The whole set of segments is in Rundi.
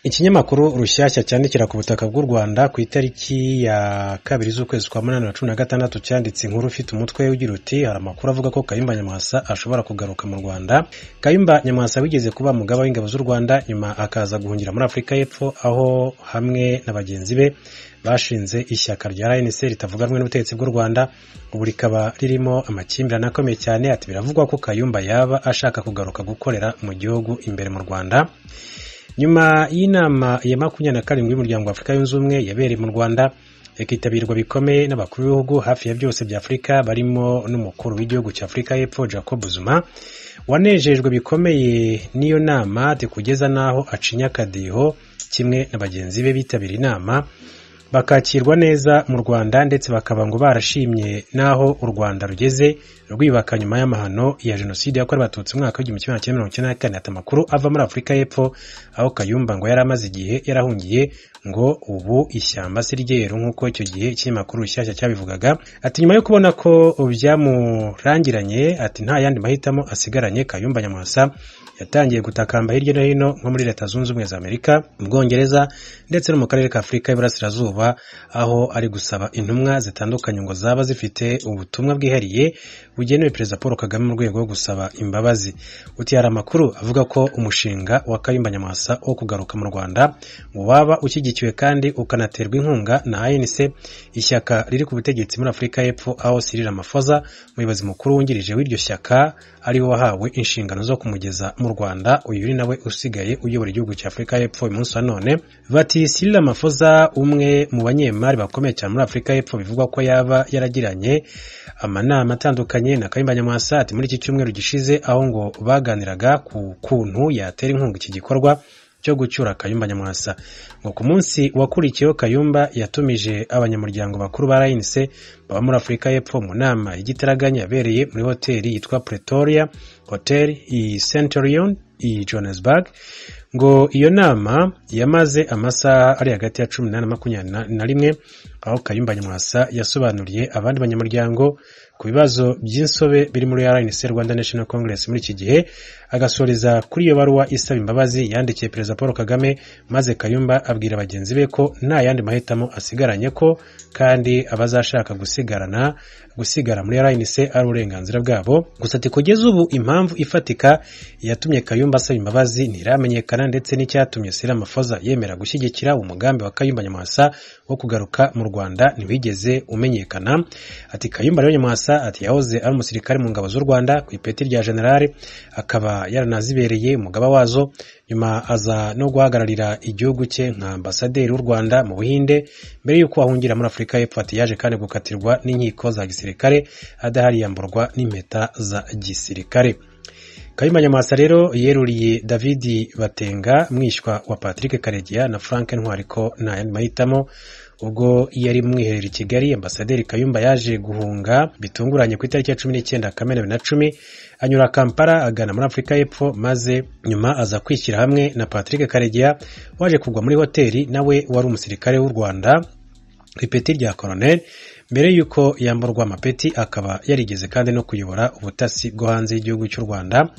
Ikinyamakuru Rushyashya cyandikira ku butaka bw'u Rwanda ku itariki ya 2 z'ukwezi kwa 8 na 16 cyanditse inkuru ifite umutwe ugira uti: hari amakuru avuga ko Kayumba Nyamwasa ashobora kugaruka mu Rwanda. Kayumba Nyamwasa wigeze kuba umugaba w'ingabo z'u Rwanda, nyuma akaza guhungira muri Afurika y'Epfo, aho hamwe na bagenzi be bashinze ishyaka rya RNC ritavuga rumwe n'ubutegetsi bw'u Rwanda, ubu rikaba ririmo amakimbirane akomeye cyane. Ati biravugwa ko Kayumba yaba ashaka kugaruka gukorera mu gihugu imbere mu Rwanda. Nyuma y'inama ya 27 y'umuryango wa Afurika Yunze Ubumwe yabereye mu Rwanda, ikitabirwa bikomeye n'abakuru b'ibihugu hafi ya byose bya Afurika, barimo n'umukuru w'igihugu cya Afurika y'Epfo Jacob Zuma, wanejejwe bikomeye n'iyo nama kugeza n'aho acinya akadiho kimwe na bagenzi be bitabira inama, bakakirwa neza mu Rwanda, ndetse bakaba ngo barashimye n'aho u Rwanda rugeze rwibaka nyuma y'amahano ya jenoside yakorewe Abatutsi mu mwaka w'1994. Ati amakuru ava muri Afurika y'Epfo aho Kayumba ngo yari amaze igihe yarahungiye, ngo ubu ishyamba si ryeru nk'uko icyo gihe ikinyamakuru Rushyashya cyabivugaga. Ati nyuma yo kubona ko byamurangiranye, ati nta yandi mahitamo asigaranye, Kayumba Nyamwasa yatangiye gutakamba hirya no hino nko muri Leta Zunze Ubumwe za Amerika, mu Bwongereza ndetse no mu karere ka Afurika y'Iburasirazuba, aho ari gusaba intumwa zitandukanye ngo zaba zifite ubutumwa bwihariye bugenewe Perezida Paul Kagame mu rwego rwo gusaba imbabazi. Uti hari amakuru avuga ko umushinga wa Kayumba Nyamwasa wo kugaruka mu Rwanda ngo waba ushyigikiwe kandi ukanaterwa inkunga na ANC, ishyaka riri ku butegetsi muri Afurika y'Epfo, aho Cyril Ramaphosa, umuyobozi mukuru wungirije w'iryo shyaka, ari we wahawe inshingano zo kumugeza mu Rwanda. Uyu ni nawe usigaye uyobora igihugu cya Afurika y'Epfo uyu munsi wa none. Bati Cyril Ramaphosa, umwe mu banyemari bakomeye cyane muri Afurika y'Epfo, bivugwa ko yaba yaragiranye amanama atandukanye na Kayumba Nyamwasa, ati muri iki cyumweru gishize, aho ngo baganiraga ku kuntu yatera inkunga iki gikorwa cyo gucyura Kayumba Nyamwasa. Ngo ku munsi wakurikiyeho, Kayumba yatumije abanyamuryango bakuru ba RNC baba muri Afurika y'Epfo mu nama y'igitaraganya yabereye muri hoteli yitwa Pretoria Hotel i Centurion i Johannesburg. Ngo iyo nama yamaze amasaha ari hagati ya 18 na 21, aho Kayumba Nyamwasa yasobanuriye abandi banyamuryango ku bibazo by'insobe biri muri RNC, Rwanda National Congress, muri iki gihe, agasoreza kuri iyo baruwa isaba imbabazi yandikiye Perezida Paul Kagame. Maze Kayumba abwira bagenzi be ko nta yandi mahitamo asigaranye, ko kandi abazashaka gusigarana gusigara muri RNC ari uburenganzira bwabo. Gusa ati kugeza ubu impamvu ifatika yatumye Kayumba asaba imbabazi ntiramenyekana, ndetse n'icyatumye Cyril Ramaphosa yemera gushyigikira umugambi wa Kayumba Nyamwasa wo kugaruka mu Rwanda ntiwigeze umenyekana. Ati Kayumba rero Nyamwasa, ati yahoze ari umusirikare mu ngabo z'u Rwanda ku ipeti rya generale, akaba yaranazibereye umugaba wazo, nyuma aza no guhagararira igihugu cye nka ambasaderi w'u Rwanda mu Buhinde mbere y'uko ahungira muri Afurika y'Epfo. Ati yaje kandi gukatirwa n'inkiko za gisirikare adahari, yamburwa n'impeta za gisirikare. Kayumba Nyamwasa rero yeruriye David Batenga, mwishywa wa Patrick Karegeya na Frank Ntwari, ko nta yandi mahitamo. Ubwo yari mu mwiherero i Kigali, Ambasaderi Kayumba yaje guhunga bitunguranye ku itariki ya 19 Kamena 2010, anyura Kampala agana muri Afurika y'Epfo, maze nyuma aza kwishyira hamwe na Patrick Karegeya waje kugwa muri hoteli, nawe wari umusirikare w'u Rwanda ku ipeti rya colonel mbere y'uko yamburwa amapeti, akaba yarigeze kandi no kuyobora ubutasi bwo hanze y'igihugu cy'u Rwanda.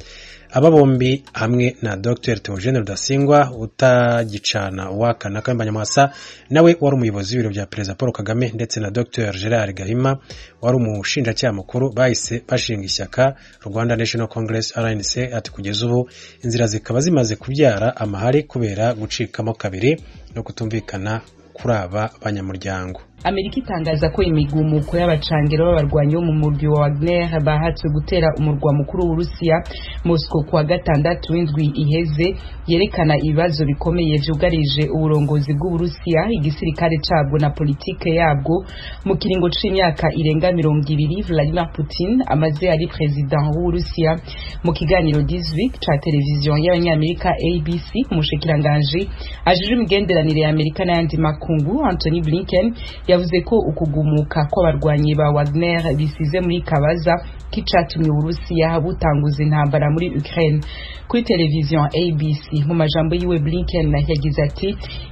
Aba bombi hamwe na Dr Theogene Rudasingwa utagicana uwaka na Kayumba Nyamwasa, nawe wari umuyobozi w'ibiro bya Perezida Paul Kagame, ndetse na Dr Gerard Gahima wari umushinjacyaha mukuru, bahise bashinga ishyaka Rwanda National Congress, RNC. Ati kugeza ubu inzira zikaba zimaze kubyara amahari kubera gucikamo kabiri no kutumvikana kuri aba banyamuryango. Amerika itangaza ko imigumuko y'abacangero b'abarwanyi bo mu murwi wa Wagner bahatswe gutera umurwa mukuru w'Uburusiya Moscow kuwa gatandatu w'indwi iheze yerekana ibibazo bikomeye vyugarije uburongozi bw'Uburusiya, igisirikare cabwo na politike yabwo mu kiringo c'imyaka irenga 20 Vladimir Putin amaze ari president w'Uburusiya. Mu kiganiro This Week ca televiziyo y'Abanyamerika ABC, umushikiranganji ajejwe imigenderanire ya Amerika n'ayandi makungu Antony Blinken yavuze ko ukugumuka kw'abarwanyi ba Wagner bisize muri kabaza k'icatumye Uburusiya butanguza intambara muri Ukraine. Kuri televiziyo ABC, mu majambo yiwe, Blinken yagize ati: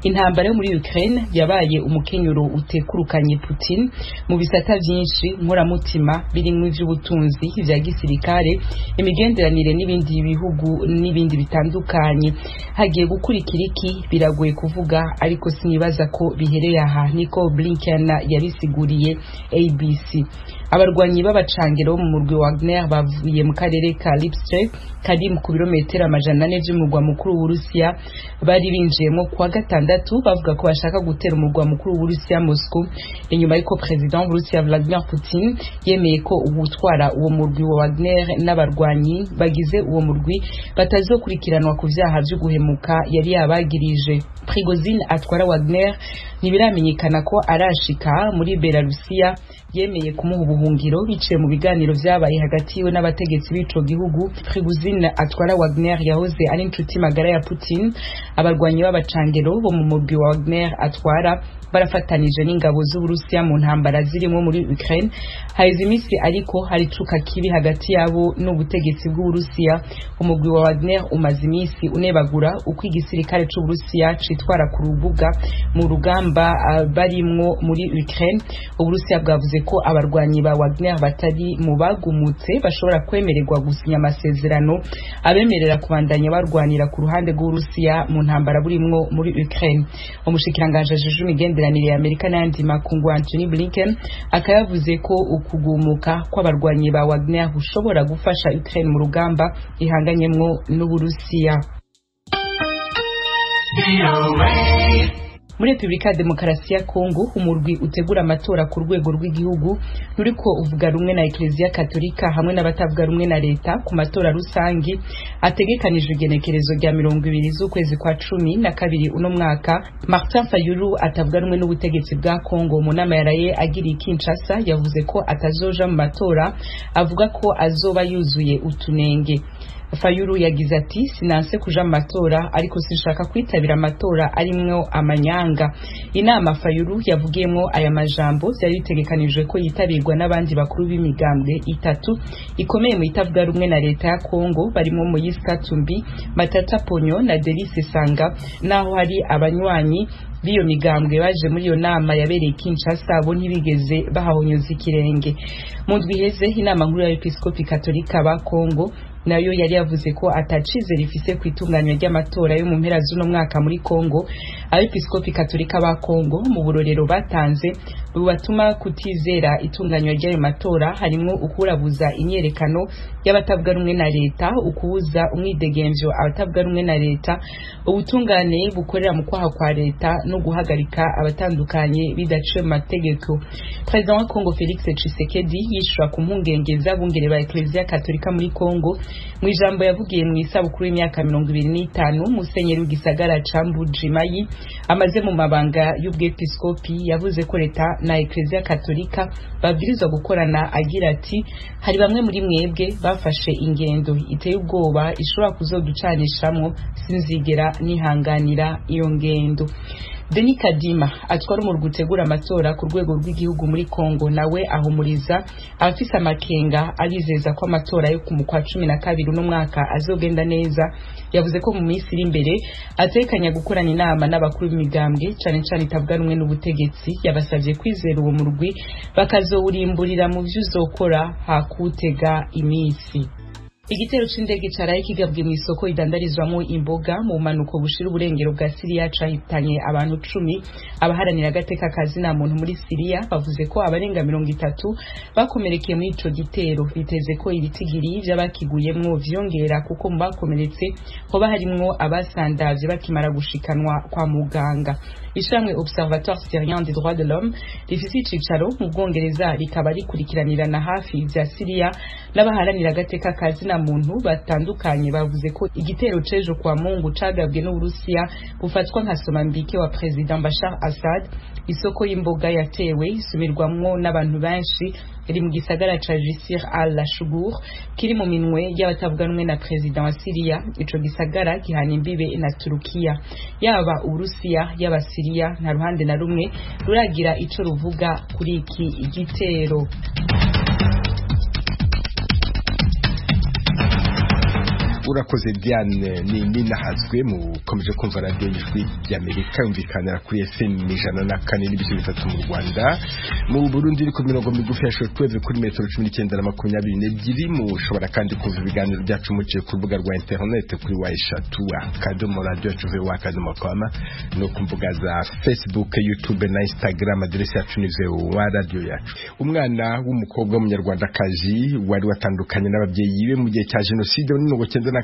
"Intambara yo muri Ukraine yabaye umukenyuro utekurukanye Putin mu bisata vyinshi nkoramutima, birimwo ivy'ubutunzi, ivya gisirikare, imigenderanire n'ibindi bihugu n'ibindi bitandukanye. Hagiye gukurikira iki? Biragoye kuvuga, ariko sinibaza ko bihereye aha," niko Blinken yabisiguriye ABC. Abarwanyi b'abacangero mu murwi Wagner bavuye mu karere ka Lipetsk kari ku birometero 400 vy'umurwa mukuru w'Uburusiya bari binjiyemo kuwa gatandatu, bavuga ko bashaka gutera umurwa mukuru w'Uburusiya Moscow, inyuma y'uko president w'Uburusiya Vladimir Putin yemeye ko uwutwara uwo murwi wa Wagner n'abarwanyi bagize uwo murwi batazokurikiranwa ku vyaha vyo guhemuka yari yabagirije. Prigozhin atwara Wagner ntibiramenyekana ko arashika muri Belarusiya yemeye kumuha ubuhungiro biciye mu biganiro vyabaye hagati yiwe n'abategetsi b'ico gihugu. Prigozhin atwara Wagner yahoze ari inshuti magara ya Putin. Abarwanyi b'abacangero bo mu murwi wa Wagner atwara barafatanije n'ingabo z'Uburusiya mu ntambara zirimo muri Ukraine. Haheze iminsi ariko hari icuka kibi hagati yabo n'ubutegetsi bw'Uburusiya. Umugwi wa Wagner umaze iminsi unebagura uko igisirikare c'Uburusiya citwara ku rubuga mu rugamba barimwo muri Ukraine. Uburusiya bwavuze ko abarwanyi ba Wagner batari mu bagumutse bashobora kwemererwa gusinya amasezerano abemerera kubandanya barwanira ku ruhande rw'Uburusiya mu ntambara burimwo muri Ukraine. Umushikiranganji ajejwe imigenderanire ya Amerika n'ayandi makungu, Antony Blinken, akayavuze ko ukugumuka kw'abarwanyi ba Wagner gushobora gufasha Ukraine mu rugamba ihanganyemwo n'Uburusiya. Muri Repubulika ya Demokarasi ya Kongo, umurwi utegura amatora ku rwego rw'igihugu nturiko uvuga rumwe na Ekleziya Katolika hamwe n'abatavuga rumwe na leta ku matora rusangi ategekanijwe igenekerezo rya 20 z'ukwezi kwa 12 uno mwaka. Martin Fayulu atavuga rumwe n'ubutegetsi bwa Kongo, mu nama yaraye agiriye Kinshasa, yavuze ko atazoja mu matora avuga ko azoba yuzuye utunenge. Fayulu yagize ati: "Sinanse kuja mu matora, ariko sinshaka kwitabira amatora arimwo amanyanga." Inama Fayulu yavugiyemwo aya majambo vyari bitegekanijwe ko yitabirwa n'abandi bakuru b'imigambwe itatu ikomeye mu itavuga rumwe na leta ya Kongo, barimwo Moise Katumbi, Matata Ponyo na Delice Sanga. Naho hari abanywanyi b'iyo migambwe baje muri iyo nama yabereye Kinshasa, bo ntibigeze bahahonyoza ikirenge. Mu ndwi iheze, inama nkuru ya Episkopi Katolika ba Kongo nayo yari yavuze ko atacizere ifise ku itunganywa ry'amatora yo mu mpera z'uno mwaka muri Kongo. Abepiskopi Katolika ba Kongo mu burorero batanze bubatuma kutizera itunganywa ry'ayo matora harimwo ukurabuza imyerekano y'abatavuga rumwe na leta, ukubuza umwidegemvyo abatavuga rumwe na leta, ubutungane bukorera mu kwaha kwa leta no guhagarika abatandukanye bidaciye mu mategeko. President wa Kongo Felix Tshisekedi yishura ku mpungenge z'abungere ba Ecclesia Katolika muri Kongo. Mu ijambo yavugiye mu isabukuru y'imyaka 25 musenyeri w'igisagara ca Mbuji-Mayi amaze mu mabanga y'ubwepiskopi, yavuze ko leta na Ecclesia Katolika babwirizwa gukorana, agira ati: "Hari bamwe muri mwebwe bafashe ingendo iteye ubwoba ishobora kuzoducanishamwo. Sinzigera nihanganira iyo ngendo." Denis Kadima atwara umurwi utegura amatora ku rwego rw'igihugu muri Kongo nawe ahumuriza abafise amakenga, abizeza ko amatora yo ku mukwa 12 uno mwaka azogenda neza. Yavuze ko mu minsi iri imbere atekanya gukorana inama n'abakuru b'imigambwe, cane cane itavuga rumwe n'ubutegetsi. Yabasavye kwizera uwo murwi bakazowurimburira mu vyo uzokora hakutega iminsi. Igitero c'indege caraye kigabwe mw'isoko idandarizwamwo imboga mu bumanuko bushira uburengero bwa Siriya cahitanye abantu 10. Abaharanira agateka ka zina muntu muri Siriya bavuze ko abarenga 30 bakomerekeye muri ico gitero. Biteze ko ibitigiri vy'abakiguyemwo vyongera, kuko mu bakomeretse hoba harimwo abasandavye bakimara gushikanwa kwa muganga. Ishirahamwe Observatoire Syrien des droits de l'homme rifise icicaro mu Bwongereza, rikaba rikurikiranirana hafi ivya Siriya, n'abaharanira agateka ka zina muntu batandukanye bavuze ko igitero c'ejo kwa Mungu cagabwe n'Uburusiya bufatwa nka somambike wa President Bashar Assad. Isoko y'imboga yatewe isumirwamwo n'abantu benshi iri mu gisagara ca Jisir al-Shugur kiri mu minwe y'abatavuga rumwe na President wa Syria. Ico gisagara gihana imbibe na Turukiya. Yaba Uburusiya, yaba Syria, nta ruhande na rumwe ruragira ico ruvuga kuri iki gitero. Urakoze Diane. Ni ninahazwe mukomeje kumva radiyo Ijwi ry'Amerika yumvikanira kuri FM 104.3 mu Rwanda. Mu Burundi iri ku mirongo migufi ya shortwave kuri metero 19 na 22. Mushobora kandi kumva ibiganiro byacu muciye ku rubuga rwa internet kuri w.radio.com no ku mbuga za Facebook, YouTube na Instagram. Aderesi yacu ni VOA Radio Yacu. Umwana w'umukobwa w'umunyarwandakazi wari watandukanye n'ababyeyi be mu gihe cya jenoside muri 1994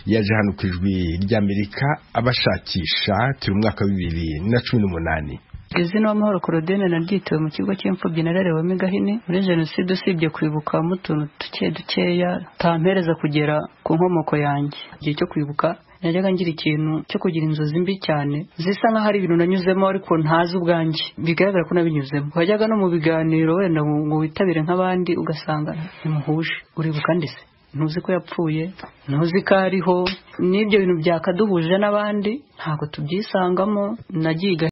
yaje hano ku Ijwi ry'Amerika abashakisha. Turi mu mwaka wa 2018. Izina Uwamahoro Claudine naryitewe mu kigo cy'imfubyi narerewemo i Gahini muri jenoside. Usibye kwibukamo utuntu duke dukeya tampereza kugera ku nkomoko yanjye, igihe cyo kwibuka najyaga ngira ikintu cyo kugira inzozi mbi cyane zisa nk'aho ari ibintu nanyuzemo ariko ntazi ubwanjye, bigaragara ko nabinyuzemo. Wajyaga no mu biganiro wenda ngo witabire nk'abandi, ugasanga ntimuhuje. Uribuka ndetse ntuzi ko yapfuye, ntuzi ko ariho, n'ibyo bintu byakaduhuje n'abandi ntabwo tubyisangamo. Nagiye